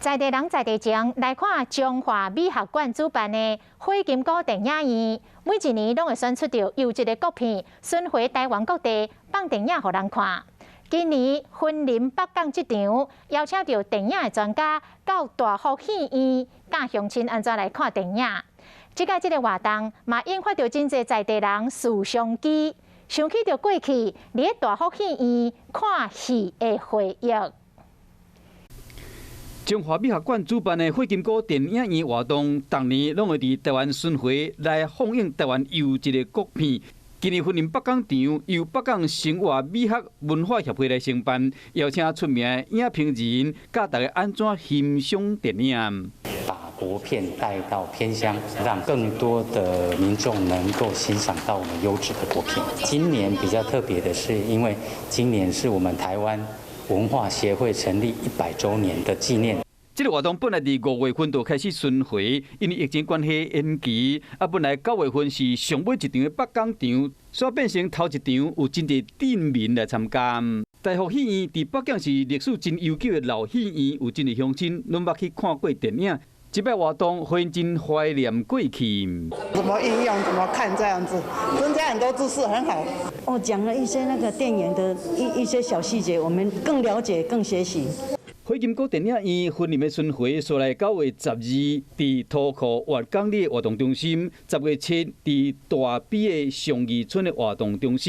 在地人在地情，來看中華美學館主辦的火金姑電影院，每一年攏會選出著優質的國片，巡迴台灣各地放電影予人看。今年雲林北港這場，邀請著電影的專家到大福戲院教鄉親按怎來看電影。這擺這个活動嘛，引發著真濟在地人事相機，想起著過去佇咧大福戲院看戲的回憶。中華美學館主辦的火金姑電影院活動，逐年攏會佇台灣巡迴來放映台灣優質的國片。今年雲林北港場由北港生活美學文化協會來承辦，邀請出名的影評人教大家按怎欣賞電影。把國片帶到偏鄉，讓更多的民眾能夠欣賞到我們優質的國片。今年比較特別的是，因為今年是我們台灣文化協會成立100週年的紀念。這个活動本來佇5月份就開始巡迴，因為疫情關係延期。啊，本來9月份是上尾一場的北港場，煞變成頭一場有真濟鎮民來參加。大福戲院佇北港是歷史真悠久的老戲院，有真濟鄉親攏捌去看過電影。這擺活動會真懷念過去。怎麼應用，怎麼看，這樣子，增加很多知識，很好。哦，講了一些那個電影的一些小細節，我們更了解、更學習。火金姑電影院雲林的巡迴，煞來9月12佇塗埔月港里活動中心，10月7佇大埤的上義村的活動中心。